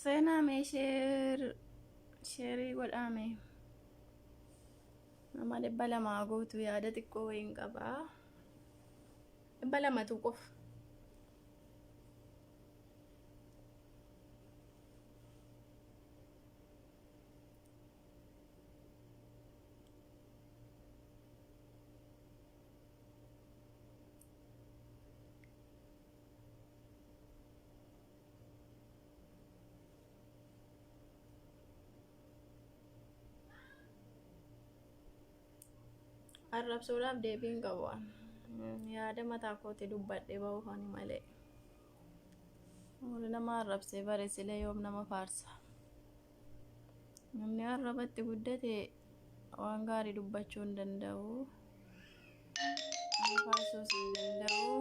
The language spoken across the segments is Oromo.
Seenaa mee share sheerii godhaa mee. Nama 200 guutu yaada xiqqoo wayiin qabaa. 200tu qofa. Arrabsuudhaaf deebii hin qabu an. Yaada mataa kooti dubbadhe ba'uuf ani malee. Warri nama arrabsee bare silee yoom nama faarsa. Namni arrabatti guddate waan gaarii dubbachuu hin danda'u. Nama faarsuus hin danda'u.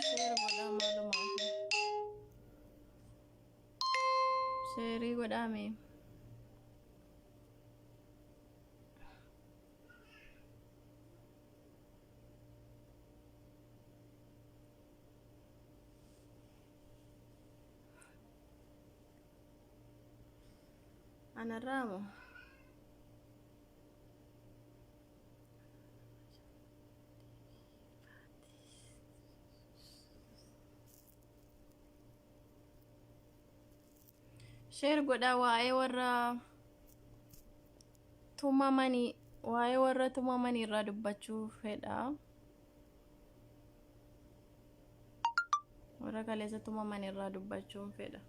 Share godhaa maalumaaf. Sheerii godhaa mee. Anarraa moo? Share godhaa waa'ee warra tumamanii waa'ee warra tumamanii irraa dubbachuu fedha. Warra kaleessa tumaman irraa dubbachuun fedha.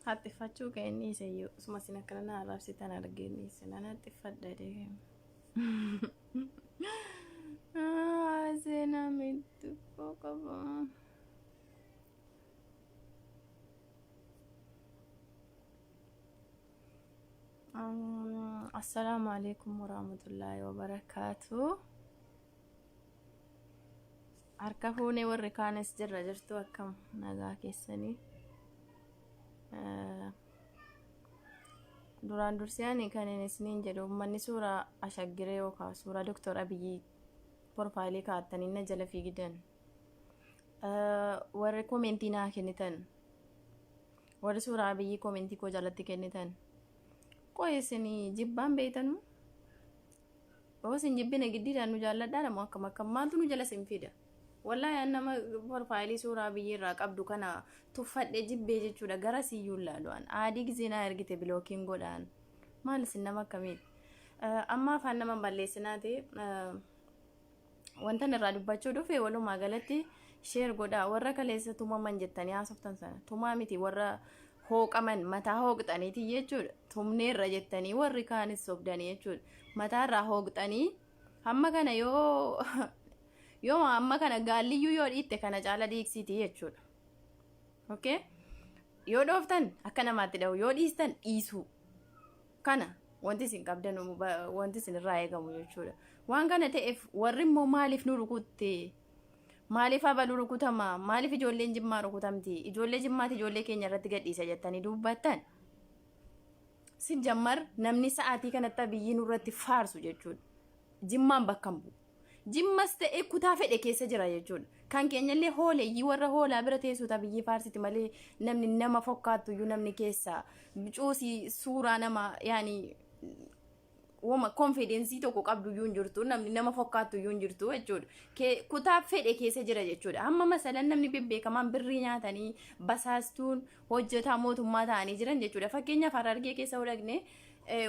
Haxxiffachuu kee inni iseyyuu suma isin akkana na arrabsitan argee inni ise nan haxxiffadha jedhee. Seenaa miidhagoo qaba. Assalaamu alaikum warahmatullaahi wabarakaatu. Harka fuunee warri kaanis jirra jirtu akkam nagaa keessanii. Duraan dursee ani kan inni isiniin jedhu uummanni suuraa ashaggiree yookaan suuraa Doktor Abiyyi porfaayilii kaa'attanii na jala fiigidan. Warri komentii naa kennitan warri suuraa Abiyyi komentii koo jalatti kennitan. Qoy isin jibbaan beeytanu? Yoo isin jibbine giddiidhaan nu jaalladhaa moo akkam akkam maaltu nu jala isin fida? Wallaahi an nama porfaayilii suuraa Abiyyi irraa qabdu kana tuffadhee jibbee jechuudha gara siyyuu hin laalu an aadii gizee naa ergite bilookiin godhaan maal isin nama akkamiiti? Amma afaan nama hin balleessinaati. Wantan irraa dubbachuu dhufe walumaa galatti sheer godhaa warra kaleessa tumaman jettanii haasoftan sana tumaa miti warra hooqaman mataa hooqxaniiti jechuudha tumneerra jettanii warri kaanis sobdanii jechuudha mataarraa hooqxanii hamma kana yoo yoo amma kana gaalliyyuu yoo dhiitte kana caala dhiiksiiti jechuudha. Okay? Yoo dhooftan akka namaatti dha'u yoo dhiistan dhiisuu. Kana wanti isin qabdan wanti isin irraa eegamu jechuudha. Waan kana ta'eef warri immoo maaliif nu rukutte? Maaliif abalu rukutama? Maaliif ijoolleen jimmaa rukutamti? Ijoollee jimmaati ijoollee keenya irratti gadhiisa jettanii dubbattan. Si jammar namni sa'aatii kanatti Abiyyi nurratti faarsu jechuudha. Jimmaan bakka hin bu'u. Jimmas ta'e kutaa fedhe keessa jira jechuudha. Kan keenyallee hooleyyii warra hoolaa bira teessu Abiyyii faarsiti malee namni nama fokkaattu iyyuu namni keessa cuusii suuraa nama yaani woma konfidensii tokko qabdu iyyuu hin jirtu namni nama fokkaattu iyyuu hin jirtu jechuudha. Kutaa fedhe keessa jira jechuudha. Amma masalan namni bebbeekamaan birrii nyaatanii basaastuun hojjetaa mootummaa ta'anii jiran jechuudha. Fakkeenyaaf Harargee keessa yoo dhaqne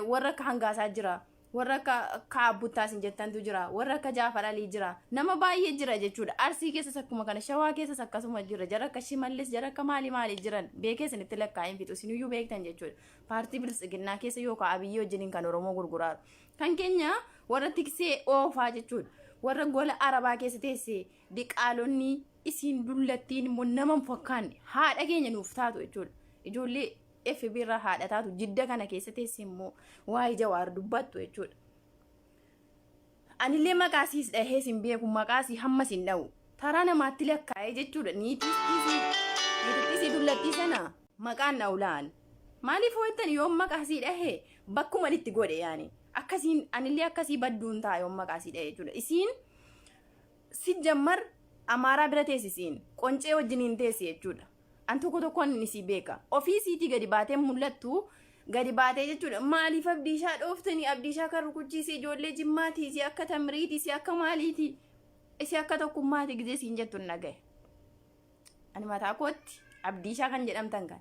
warra akka hangaasaa jira. Warra akka Kaabbuttaa isin jettantu jira. Warra akka Jaafar Alii jira. Nama baay'ee jira jechuudha. Arsii keessas akkuma kana, Shawaa keessas akkasuma jira. Jara akka Shimallis, jara akka maali maali jiran. Beekee isinitti lakkaa'een fixu. Isinuyyuu beektan jechuudha. Paartii Biltsiginnaa keessa yookaan Abiyyii wajjiniin kan Oromoo gurguraaru. Kan keenya warra tiksee oofaa jechuudha. Warra gola Arabaa keessa teessee diqaalonni isiin dullattiin immoo nama hin fakkaanne haadha keenya nuuf taatu jechuudha. Ijoollee FB irraa haadha taatu jidda kana keessa teesse immoo waa'ee Jawaar dubbattu jechuudha. Anillee maqaa siis dhahee sin beeku maqaa sii hamma sin dha'u. Taraa namaatti lakkaa'ee jechuudha. Niitittiisii dullattii sana maqaan na ulaan. Maaliif hojjetan yoon maqaa sii dhahe bakkuma itti godhe yaani. Akkasiin anillee akkasii badduun ta'a yoon maqaa sii dhahe jechuudha. Isiin si jammar Amaaraa bira teessisiin qoncee wajjiniin teessi jechuudha. An tokko tokkoon inni sii beeka. Ofii siitii gadi baatee mul'attu gadi baatee jechuudha. Maaliif Abdiishaa dhooftanii? Abdiishaa kan rukuchiise ijoollee Jimmaati, si akka Tamriiti, si akka maaliiti, si akka Tokkummaati gizee siin jettu hin dhagaye. Ani mataa kootti Abdiishaa kan jedhamtan kan.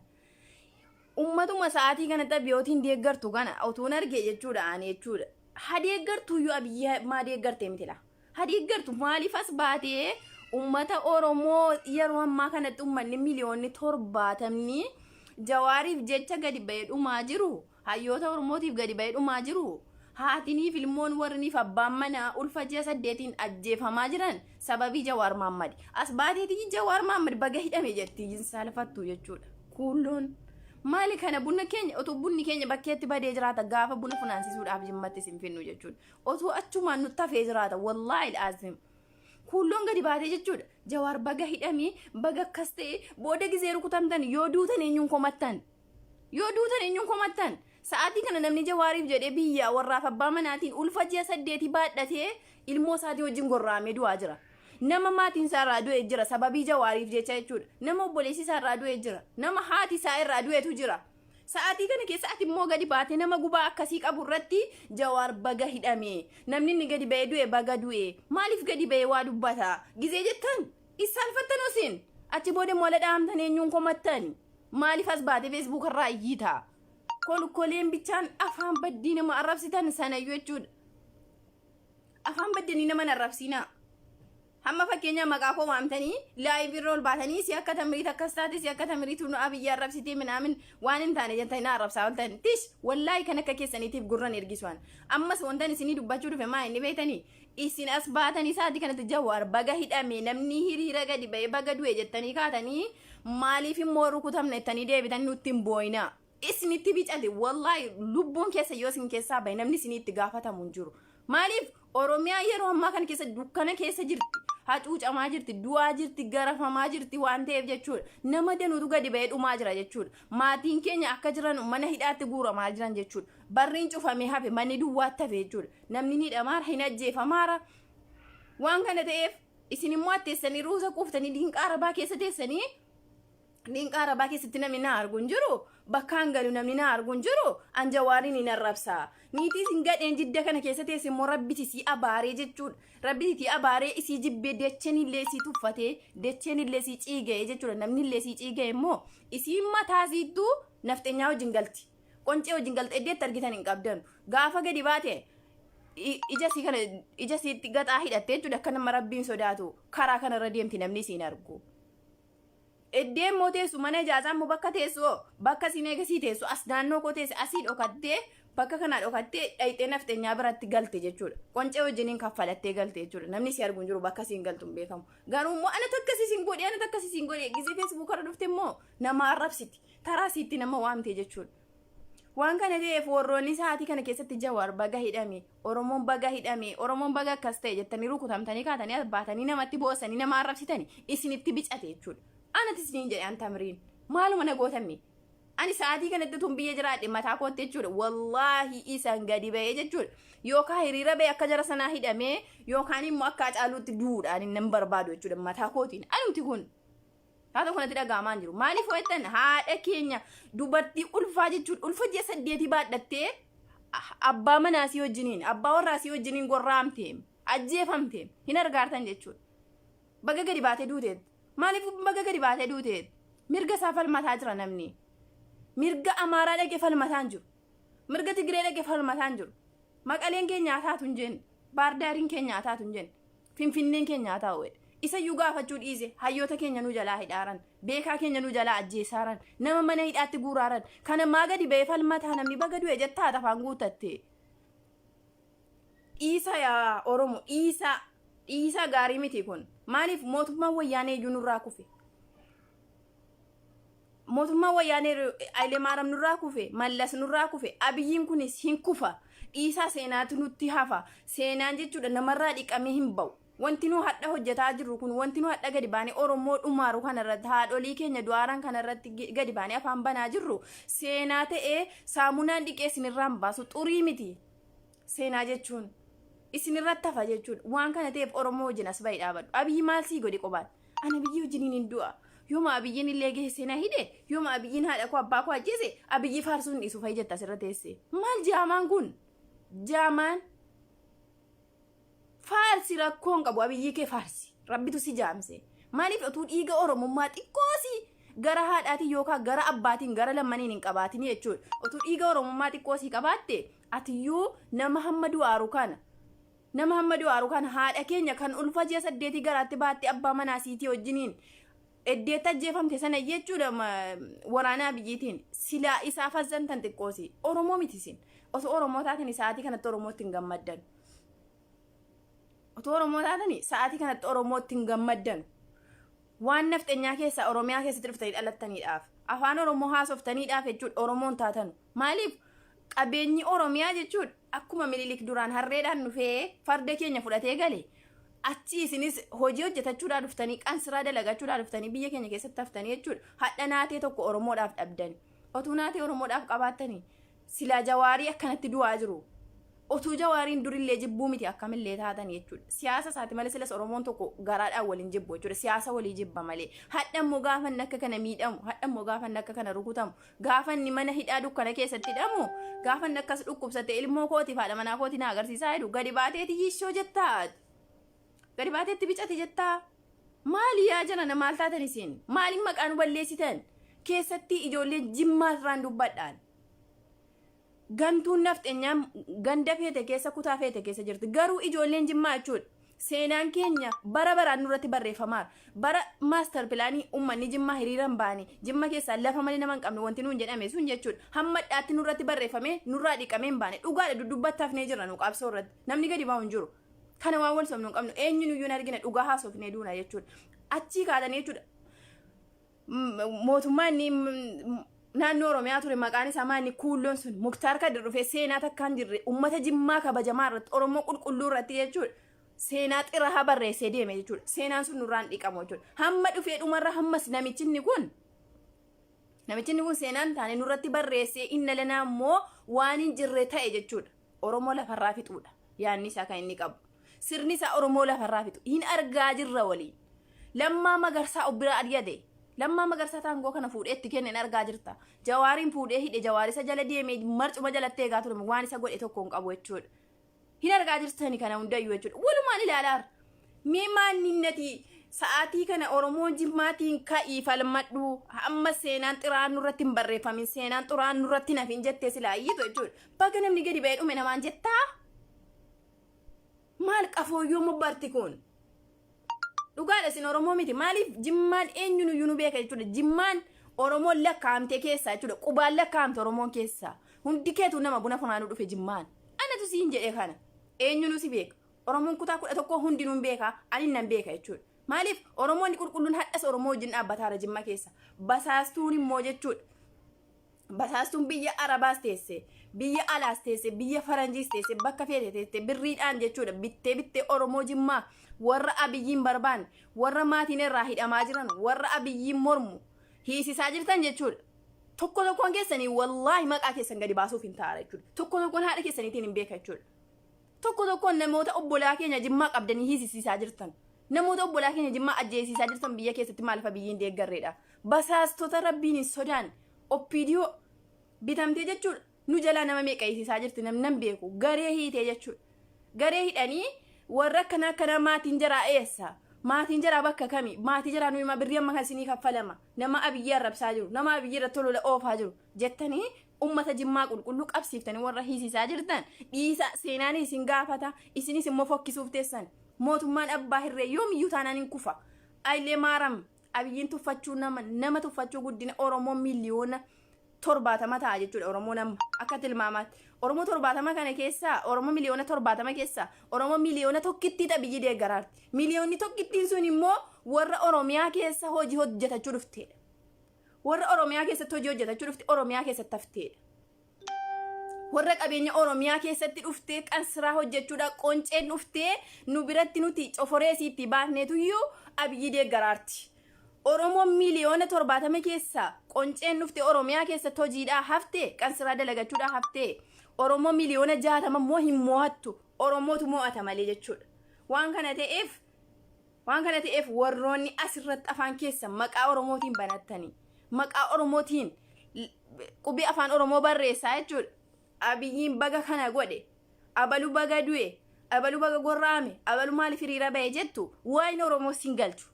Ummatuma sa'aatii kanatti Abiyootiin deeggartu kana otuun argee jechuudha ani jechuudha. Ha deeggartuyyuu, Abiyyi maa deeggarte miti laa. Ha deeggartu, maaliif as baatee ummata Oromoo yeroo ammaa kanatti ummanni miliyoonni 70 Jawaariif jecha gadi ba'ee dhumaa jiru, hayyoota Oromootiif gadi ba'ee dhumaa jiru, haatiniif ilmoon warriniif abbaan manaa ulfa ji'a 8n ajjeefamaa jiran sababii Jawaar Maammad. As baateetii Jawaar Maammad baga hidhame jetti, hin saalfattu jechuudha. Kuulloon. Maali kana? Buna keenya otoo bunni keenya bakkeetti badee jiraata, gaafa buna funaansisuudhaaf Jimmatti isin finnu jechuudha. Otoo achumaan nutti hafee jiraata, wallaahi laazim. Kuulloon gadi baatee jechuudha. Jawaar baga hidhamee, baga akkas ta'e, booda gizee rukutamtan, yoo duutan eenyuun komattan? Yoo duutan eenyuun komattan? Sa'aatii kana namni Jawaariif jedhee biyya warraaf abbaa manaatiin ulfa ji'a 8 baadhatee ilmoo isaatii wajjin gorra'amee du'aa jira. Nama maatiin isaa irraa du'e jira sababii Jawaariif jecha jechuudha. Nama obboleessi isaa irraa du'e jira. Nama haati isaa irraa du'etu jira. Sa'aatii kana keessa ati immoo gadi baatee nama gubaa akkasii qabu irratti Jawaar baga hidhame. Namni inni gadi ba'ee du'e baga du'e. Maaliif gadi ba'ee waa dubbata? Gizee jettan isaalfattan osin. Achi booda immoo ala dhahamtan eenyuun komattan? Maaliif as baatee Facebook irraa iyyiita? Kolkoleen bichaan afaan baddii nama arrabsitan sanayyuu jechuudha. Afaan baddanii nama hin arrabsinaa. Hamma fakkeenyaa maqaa koo waamtanii live irra ol baatanii si akka Tamiriit akkas taate, si akka Tamiriitu nu Abiyyi arrabsitee minaamin waan hin taane jettanii na arrabsaa ooltan. Tish, wallaahi kan akka keessaniitiif gurran ergisuan. Ammas wantan isinii dubbachuu dhufe maa inni beektanii? Isin as baatanii sa'aatii kanatti Jawaar baga hidhame, namni hiriira gadi ba'ee baga du'e jettanii kaatanii, maaliif immoo rukutamna jettanii deebitanii nutti hin boo'inaa. Isinitti bicate, wallaahi lubbuun keessa yoo isin keessaa bahe namni isinii itti gaafatamu hin jiru. Maaliif? Oromiyaa yeroo ammaa kana keessa dukkana keessa jirti. Hacuucamaa jirti, du'aa jirti, garafamaa jirti waan ta'eef jechuudha. Nama danuutu gadi ba'ee dhumaa jira jechuudha. Maatiin keenya akka jiran mana hidhaatti guuramaa jiran jechuudha. Barriin cufamee hafe, manni duwwaatti hafe jechuudha. Namni ni hidhamaara, hin ajjeefamaara. Waan kana ta'eef isin immoo atteessanii ruuza quuftanii diinqaa arabaa keessa teessanii, diinqaa arabaa keessatti namni na argu hin jiru, bakkaan galu namni na argu hin jiru, an Jawaariin hin arrabsa. Niitii isin gadheen Jidda kana keessa teesse immoo rabbiti isii abaaree jechuudha. Rabbiti isii abaaree, isii jibbee, dacheen illee isii tuffatee, dacheen illee isii ciiga'ee jechuudha. Namni illee isii ciiga'e immoo isiin mataa isiittuu nafxenyaa wajjin galti. Qoncee wajjin galte, eddeetti argitan hin qabdanu. Gaafa gadi baate ija isii kana ija isiitti gaxaa hidhattee jechuudha, akka nama rabbiin sodaatu karaa kanarra deemti, namni isiin argu. Eddee immoo teessu mana ijaazaa immoo bakka teessu bakka isiin eegasii teessu as naannoo koo teesse, asii dhokattee, bakka kanaa dhokattee dhayxee nafxenyaa biratti galte jechuudha. Qoncee wajjiniin kaffalattee galte jechuudha. Namni si argu hin jiru, bakka isiin galtu hin beekamu. Garuu immoo ana takkas isin godhe, ana takkas isin godhe, gizee Facebook irra dhufte immoo nama arrabsiti. Taraa siitti nama waamte jechuudha. Waan kana ta'eef warroonni sa'aatii kana keessatti Jawaar baga hidhame, Oromoon baga hidhame, Oromoon baga akkas ta'e jettanii rukutamtanii kaatanii as baatanii namatti boosanii nama arrabsitanii isinitti bicate jechuudha. Anati isiniin jedhe, an Tamiriin. Maaluma na gootamme? Ani sa'aatii kanatti tun biyya jiraadhe mataa kootti jechuudha. Wallaahi isan gadi ba'ee jechuudha. Yookaan hiriira ba'ee akka jara sanaa hidhamee yookaan immoo akka Hacaaluutti du'uudhaan nan barbaadu jechuudha mataa kootiin. Anumti kun. Haa ta'u, kanatti dhaga'amaa hin jiru. Maaliif hojjetan? Haadha keenya dubartii ulfaa jechuun ulfa ji'a 8 baadhattee abbaa manaa isii wajjiniin, abbaa warraa isii wajjiniin gorraamte, ajjeefamte hin argaartan jechuudha. Baga gadi baatee duuteet. Maaliif baga gadi baatee duuteet? Mirga isaa falmataa jira namni. Mirga Amaaraa dhaqee falmataa hin jiru. Mirga Tigiree dhaqee falmataa hin jiru. Maqaleen keenya haa taatu hin jenne. Baardaariin keenya haa taatu hin jenne. Finfinneen keenya haa taa'u jedhe. Isayyuu gaafachuu dhiise, hayyoota keenya nu jalaa hidhaaran. Beekaa keenya nu jalaa ajjeesaaran. Nama mana hidhaatti guuraaran. Kana maa gadi ba'ee falmataa namni baga du'e jettaa afaan guuttatte? Dhiisa yaa Oromo, dhiisa, dhiisa, gaarii miti kun. Maaliif mootummaan Wayyaanee iyyuu nurraa kufe? Mootummaan Wayyaanee Hayilemaariyaam nurraa kufe, Mallas nurraa kufe, Abiyyiin kunis hin kufa. Dhiisaa, seenaatu nutti hafa. Seenaan jechuudha namarraa dhiqamee hin ba'u. Wanti nu hadha hojjetaa jirru kun, wanti nu hadha gadi baanee Oromoo dhumaaru kanarratti, haadholii keenya du'aaran kanarratti gadi baanee afaan banaa jirru, seenaa ta'ee saamunaan dhiqee isinirraan baasu xurii miti. Seenaa jechuun isinirratti hafa jechuudha. Waan kana ta'eef Oromoo wajjin as bahi dhaabadhu. Abiyyi maal sii godhe qobaan? Ana Abiyyi wajjiniin hin du'a. Yooma Abiyyiin illee gahe seenaa hidhe, yooma Abiyyiin haadha koo abbaa koo ajjeese, Abiyyi faarsuu hin dhiisu fa'i jetta asirra teesse. Maal jaamaan kun? Jaamaan. Faarsi, rakkoon qabu, Abiyyii kee faarsi. Rabbitu si jaamse. Maaliif otuu dhiiga Oromummaa xiqqoosi gara haadhaatiin yookaan gara abbaatiin gara lammaniin hin qabaatin jechuudha. Otuu dhiiga Oromummaa xiqqoosii qabaatte, atiyyuu nama hamma du'aaru kana, nama hamma du'aaru kana, haadha keenya kan ulfa ji'a 8 garaatti baattee abbaa manaa siitii wajjiniin eddeetti ajjeefamte sana jechuudha, waraana Abiyyiitiin silaa isaaf azzantan xiqqoosi. Oromoo miti isin. Osoo Oromoo taatan sa'aatii kanatti Oromootti hin gammaddan. Otoo Oromoo taatanii sa'aatii kanatti Oromootti hin gammaddan. Waan nafxenyaa keessaa Oromiyaa keessatti dhuftanii dhalattaniidhaaf, afaan Oromoo haasoftaniidhaaf jechuudha Oromoon taatan. Maaliif qabeenyi Oromiyaa jechuudha akkuma Minilik duraan harreedhaan dhufee farda keenya fudhatee gale, achi isinis hojii hojjetachuudhaa dhuftanii, qansiraa dalagachuudhaa dhuftanii biyya keenya keessatti haftanii jechuudha. Hadha naatee tokko Oromoodhaaf dhabdan. Otuu naatee Oromoodhaaf qabaattanii silaa Jawaarii akkanatti du'aa jiru. Otuu Jawaariin durillee jibbuu miti, akkamillee taatan jechuudha. Siyaasa isaati malee silas Oromoon tokko garaadhaan waliin jibbu jechuudha. Siyaasa walii jibba malee. Hadha immoo gaafa inni akka kana miidhamu, hadha immoo gaafa inni akka kana rukutamu, gaafa inni mana hidhaa dukkana keessatti hidhamu, gaafa inni akkas dhukkubsate ilmoo kootiif haadha manaa kootii na agarsiisaa jedhu gadi baateeti yishoo jettaa. Gadi baateetti bicate jettaa. Maali yaa jana, maal taatan isin? Maaliin maqaa nu balleessitan? Keessatti ijoolleen Jimmaa irraan dubbadhaan. Gantuun nafxenyaan ganda feete keessa, kutaa feete keessa jirti. Garuu ijoolleen Jimmaa jechuudha. Seenaan keenya bara baraan nurratti barreeffamaara. Bara master planii uummanni Jimmaa hiriiran baane, Jimma keessaa lafa malee nama hin qabne wanti nuun jedhame sun jechuudha. Hamma dhaatti nurratti barreeffamee nurraa dhiqamee hin baane. Dhugaadha, duddubbatti hafnee jirra nu qabsoo irratti. Namni gadi bahu hin jiru. Kana waan wal sobnu hin qabnu. Eenyuun iyyuu hin argine, dhugaa haasofnee duuna jechuudha. Achii kaatanii jechuudha. Mootummaan inni naannoo Oromiyaa ture, maqaan isaa maanni, kuulloon sun, Muktaar Kadir dhufee seenaa takkaan jirre ummata Jimmaa kabajamaa irratti, Oromoo qulqulluu irratti jechuudha. Seenaa xirahaa barreessee deeme jechuudha. Seenaan sun nurraan dhiqamu jechuudha. Hamma dhufee dhumarra hammas namichinni kun seenaan taane nurratti barreessee inna lanaa immoo waan hin jirre ta'e jechuudha. Oromoo lafarraa fixuudha. Yaanni isaa kan inni qabu. Sirni isaa Oromoo lafarraa fixu. Hin argaa jirra waliin. Lammaa Magarsaa of bira ari'ate. Lammaa Magarsaa taangoo kana fuudhee itti kenne, hin argaa jirta. Jawaariin fuudhee hidhe. Jawaarisa jala deemee marcuma jalatti eegaa ture, waan isa godhe tokko hin qabu jechuudha. Hin argaa jirtani kana hundayyuu jechuudha. Walumaan ilaalaara. Mee maanni nati sa'aatii kana Oromoo Jimmaatiin ka'ii falmadhu, hamma seenaan xiraan nurratti hin barreeffamin, seenaan xuraan nurratti hin hafin jettee silaa iyyitu jechuudha. Baga namni gadi ba'ee dhume namaan jettaa? Maal qafooyyoo mobbarti kun? Dhugaadha, isin Oromoo miti. Maaliif Jimmaan eenyuun iyyuu nu beeka jechuudha. Jimmaan Oromoon lakkaa'amtee keessaa jechuudha. Qubaan lakkaa'amte Oromoon keessaa. Hundi keetu nama buna funaanuu dhufe Jimmaan. Anatu siin jedhe kana. Eenyuun si beeka? Oromoon kutaa 11 hundinuu hin beeka. Ani nan beeka jechuudha. Maaliif Oromoonni qulqulluun hadhas Oromoo wajjin dhaabbataara Jimma keessa. Basaastuun immoo jechuudha. Basaastuun biyya Arabaas teesse, biyya alaas teesse, biyya Faranjiis teesse, bakka feete teesse birriidhaan jechuudha. Bittee bittee Oromoo Jimmaa warra Abiyyiin barbaanne, warra maatiin irraa hidhamaa jiran, warra Abiyyiin mormu hiisisaa jirtan jechuudha. Tokko tokkoon keessanii wallaahi maqaa keessan gadi baasuuf hin ta'a jechuudha. Tokko tokkoon haadha keessaniitiin hin beeka jechuudha. Tokko tokkoon namoota obbolaa keenya Jimmaa qabdanii hiisisiisaa jirtan. Namoota obbolaa keenya Jimmaa ajjeesiisaa jirtan biyya keessatti, maaliif Abiyyiin deeggarreedha. Basaastota Rabbiin hin sodaan OPDO bitamtee jechuudha. Nu jalaa nama meeqa hiisisaa jirti namni nan beeku, garee hiitee jechuudha. Garee hidhanii warra akkana akkanaa, maatiin jaraa eessa? Maatiin jaraa bakka kami? Maatii jaraa nuyi birrii amma kan isinii kaffalama. Nama Abiyyi arrabsaa jiru. Nama Abiyyi irratti tolola oofaa jiru. Jettanii ummata Jimmaa qulqulluu qabsiiftanii warra hiisisaa jirtan dhiisa, seenaan isin gaafata, isinis immoo fokkisuuf teessan. Mootummaan abbaa hirree yoomiyyuu taanaan hin kufa. Ayilee maaram Abiyyiin tuffachuu, nama tuffachuu, guddina Oromoo 70,000,000 ta'a jechuudha Oromoo nama akka tilmaamaatti. Oromoo 70 kana keessaa, Oromoo 70,000,000 keessaa Oromoo 1,000,000 Abiyyi deeggaraarti. 1,000,000 sun immoo warra Oromiyaa keessa hojii hojjetachuu dhufteedha. Warra Oromiyaa keessatti hojii hojjetachuu dhufte, Oromiyaa keessatti hafteedha. Warra qabeenya Oromiyaa keessatti dhuftee qansiraa hojjechuudha qonceen dhuftee nu biratti nuti coforee isiitti baafneetuyyuu Abiyyi deeggaraarti. Oromoon 70,000,000 keessaa qonceen dhufte Oromiyaa keessatti hojiidhaa hafte, qansiraa dalagachuudhaa hafte. Oromoo 60,000,000 immoo hin mo'attu. Oromootu mo'ata malee jechuudha. Waan kana ta'eef waan kana ta'eef warroonni asirratti afaan keessan maqaa Oromootiin banattanii maqaa Oromootiin qubee afaan Oromoo barreessaa jechuudha. Abiyyiin baga kana godhe, abalu baga du'e, abalu baga gorra'ame, abalu maaliif hiriira ba'e jettu waa'een Oromoo sin galchu.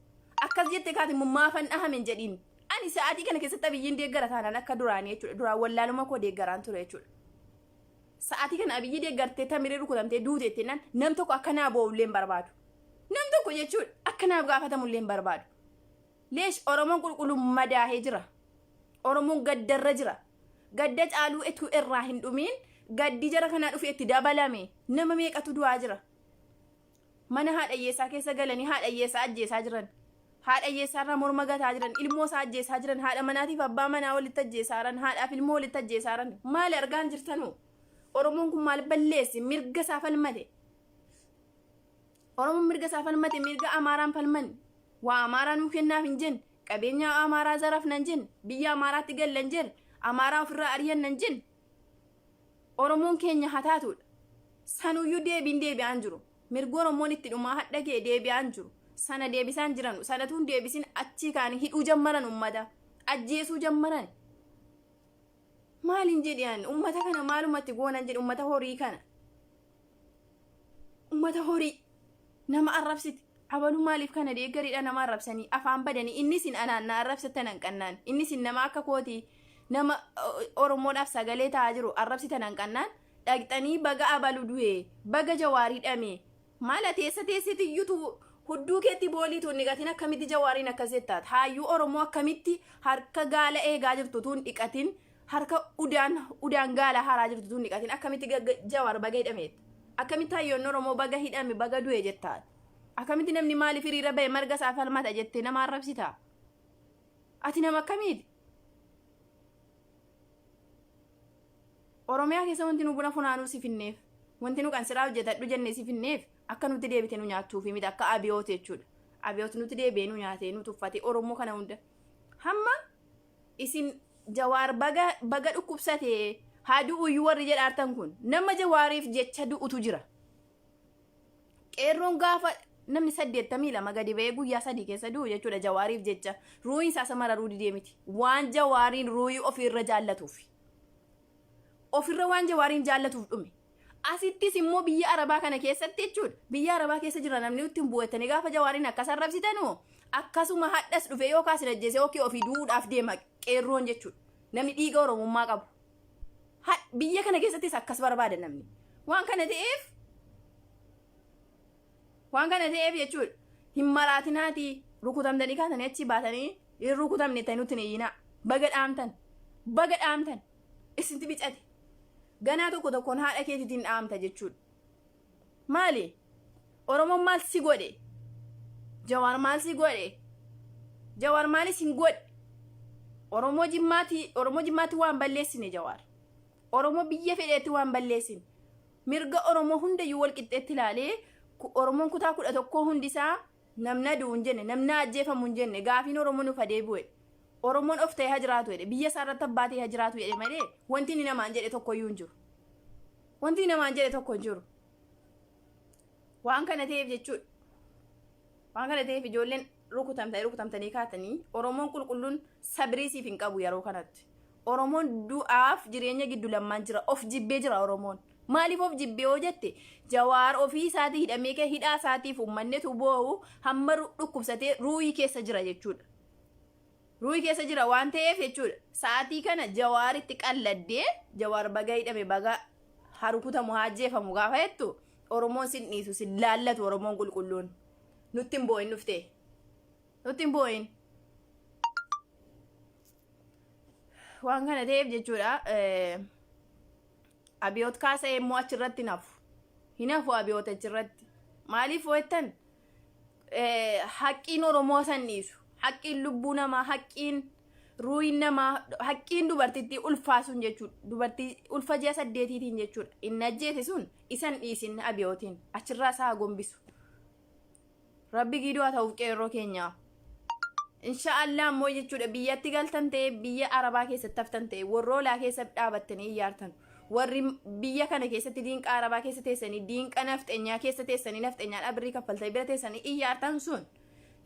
Akkas jette kaati immoo maafan dhahame hin jedhiin. Ani sa'aatii kana keessatti Abiyyiin deeggara taanaan akka duraanii jechuudha. Duraan wallaaluma koo deeggaraan ture jechuudha. Sa'aatii kana Abiyyi deeggartee tamiree rukutamtee duute jennaan nam tokko akka naa boo'ullee hin barbaadu. Nam tokko jechuudha akka naaf gaafatamullee hin barbaadu. Leesh Oromoon qulqulluun madaahee jira. Oromoon gaddarra jira. Gadda caaluu etuu irraa hin dhumiin gaddi jara kanaa dhufee itti dabalame nama meeqatu du'aa jira. Mana haadha hiyyeessaa keessa galanii haadha hiyyeessaa ajjeesaa jiran. Haadha hiyyeessaa irraa morma gataa jiran. Ilmoo isaa ajjeesaa jiran. Haadha manaatiif abbaa manaa walitti ajjeesaa jiran. Haadhaaf ilmoo walitti ajjeesaa jiran. Maali argaan jirtanuu? Oromoon kun maal balleesse? Mirga isaa falmate. Oromoon mirga isaa falmate, mirga Amaaraan falman. Waa Amaaraa nuu kennaaf hin jenne. Qabeenya Amaaraa zarafna hin jenne. Biyya Amaaraatti galla hin jenne. Amaaraa ofirraa ari'anna hin jenne. Oromoon keenya haa taatudha. Sanuyyuu deebiin deebi'aan jiru. Mirga Oromoon itti dhumaa hadha kee deebi'aan jiru. Sana deebisaan jiranu. Sanatu hin deebisin achii kaanii hidhuu jammaran ummata. Ajjeesuu jammaran. Maaliin jedhi ani ummata kana maalumatti goonan jedhi ummata horii kana. Ummata horii nama arrabsiti. Abaluu maaliif kana deeggaridha nama arrabsanii afaan badanii inni isin anaan na arrabsattan hanqannaan inni isin nama akka kootii nama Oromoodhaaf sagalee ta'aa jiru arrabsitan hanqannaan dhaqxanii baga abalu du'e baga jawaarii dhame maal ati eessa teesseeti iyyutu hudduu keetti boolii tuun dhiqatin akkamitti jawaariin akkas jettaat haayyuu Oromoo akkamitti harka gaala eegaa jirtu tuun dhiqatin harka udaan udaan gaala haraa jirtu tuun dhiqatin akkamitti jawaar baga hidhameet akkamitti hayyoonni Oromoo baga hidhame baga du'e jettaat akkamitti namni maaliif hiriira ba'e marga isaa falmata jettee nama arrabsita ati nama akkamiiti? Oromiyaa keessa wanti nu buna funaanuu si finneef, wanti nu qansiraa hojjetadhu jennee si finneef akka nutti deebite nu nyaattuufi miti akka abiyoot jechuudha. Abiyoot nutti deebi'ee nu nyaatee nu tuffate Oromoo kana hunda. Hamma isin Jawaar baga baga dhukkubsate haa du'uyyuu warri jedhaartan kun nama Jawaariif jecha du'utu jira. Qeerroon gaafa namni 82 gadi ba'ee guyyaa 3 keessa du'u jechuudha Jawaariif jecha ruuhiin isaa isa mararuu didee miti. Waan Jawaariin ruuhii ofiirra jaallatuuf. Ofirra waan Jawaariin jaallatuuf dhume. Asittis immoo biyya Arabaa kana keessatti jechuudha. Biyya Arabaa keessa jira namni nutti hin bu'ettanii gaafa Jawaariin akkas arrabsitanu akkasuma hadhas dhufee yookaan isin ajjeesee yookiin ofii du'uudhaaf deema qeerroon jechuudha. Namni dhiiga Oromummaa qabu. Biyya kana keessattis akkas barbaada namni. Waan kana ta'eef waan kana ta'eef jechuudha. Hin maraatinaatii rukutamtanii kaatanii achii baatanii hin rukutamne ta'e nutti hin iyyinaa. Baga dhaamtan. Baga dhaamtan. Isinti bicate. Ganaa tokko tokkoon haadha keetiitiin dhaamta jechuudha. Maali? Oromoon maal si godhe? Jawaar maal si godhe? Jawaar maalis hin godhe? Oromoo Jimmaati Oromoo Jimmaatti waan balleessine Jawaar. Oromoo biyya fedheetti waan balleessine. Mirga Oromoo hundayyuu wal qixxeetti ilaalee Oromoon kutaa 11 hundisaa namna du'u hin jenne namna ajjeefamu hin jenne gaafiin Oromoo nuuf adeebi'u jedhe. Oromoon of ta'ee ha jiraatu jedhe biyya isaa irratti abbaa ta'ee ha jiraatu jedhe malee wanti inni namaan jedhe tokkoyyuu hin jiru. Wanti namaan jedhe tokko hin jiru. Waan kana ta'eef jechuudha. Waan kana ta'eef ijoolleen rukutamtanii rukutamtanii kaatanii Oromoon qulqulluun sabirii siif hin qabu yeroo kanatti. Oromoon du'aaf jireenya giddu lammaan jira. Of jibbee jira Oromoon. Maaliif of jibbee yoo jette Jawaar ofii isaatii hidhamee kee hidhaa isaatiif uummannetu boo'u hamma dhukkubsatee ruuhii keessa jira jechuudha. Ruuhii keessa jira waan ta'eef jechuudha. Sa'aatii kana Jawaaritti qalladdee Jawaar baga hidhame baga haa rukutamu haa ajjeefamu gaafa jettu Oromoon sin dhiisu sin laallatu Oromoon qulqulluun. Nutti hin boo'in dhuftee. Nutti hin boo'in. Waan kana ta'eef jechuudha. Abiyoot kaasa'ee immoo achirratti hin hafu. Hin hafu Abiyoot achirratti. Maaliif jettan haqqiin Oromoo san dhiisu. Haqqiin lubbuu namaa, haqqiin Ruuyin namaa haqqiin dubartittii ulfaa sun jechuudha. Dubartii ulfa ji'a 8tiin jechuudha. Inni ajjeese sun isan dhiisin abiyootiin achirraa isaa haa gombisu. Rabbi giiduu haa ta'uuf qeerroo keenyaa. Insha Allah ammoo jechuudha, biyyatti galtan ta'e, biyya Arabaa keessatti haftan ta'e, warroolaa keessa dhaabattanii iyyaartan, warri biyya kana keessatti diinqa Arabaa keessa teessanii, diinqa nafxenyaa keessa teessanii, nafxenyaan abirrii kaffaltanii bira teessanii iyyaartan sun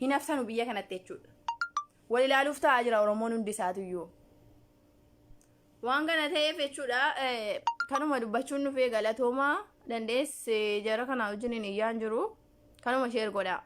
hin haftanu biyya kanatti jechuudha. Wal ilaaluuf ta'aa jira Oromoon hundi isaatuyyuu. Waan kana ta'eef jechuudha, kanuma dubbachuun dhufee. Galatoomaa. Dandeesse jara kana wajjin hin iyyaan jiru. Kanuma share godhaa.